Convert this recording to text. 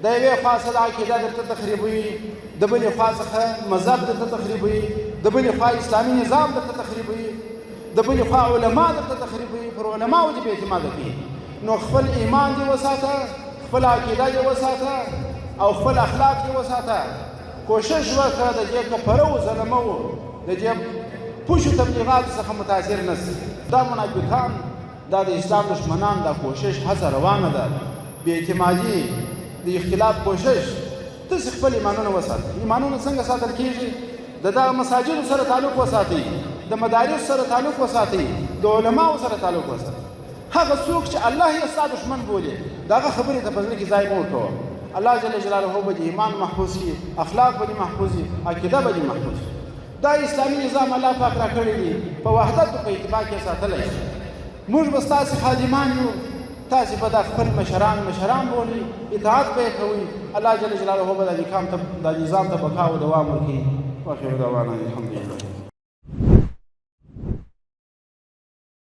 د یوې خوا څخه د عقیده درته تخریبوي، د بلې خوا څخه مذهب درته تخریبوي، د بلې خوا اسلامي نظام درته تخریبوي، د بلې خوا علما درته تخریبوي، پر علماو دې بې اعتماده کوي. نو خپل ایمان دې وساته، خپل عقیده دې وساته او خپل اخلاق دې وساته. کوشش وکړه د دې کفرو ظلمو د دې پوشو تبلیغاتو څخه متاثر نه سي. دا منافقان، دا د اسلام دښمنان، دا کوشش هڅه روانه ده، بې اعتمادي، د اختلاف کوشش. تاسو خپل ایمانونه وساتئ. ایمانونه څنګه ساتل کیږي؟ د دغه مساجدو سره تعلق وساتئ، د مدارس سره تعلق وساتئ، د علماو سره تعلق وساتئ. هغه څوک چې الله یې ستا دښمن بولي، د هغه خبرې ته په زړه کې ځای مه ورکوه. الله جل جلاله به دې ایمان محفوظ کړي، اخلاق به دې محفوظ وي، عقیده به دې محفوظ وي. دا اسلامي نظام الله پاک راکړی دی، په وحدت او په اتفاق یې ساتلی شي. موږ به ستاسې خادمان یو، تاسې به دا خپل مشران مشران بولئ، اطاعت به یې کوئ. الله جل جلاله به دا نظام ته بقا او دوام ورکړي. واخر دعوانا الحمدلله.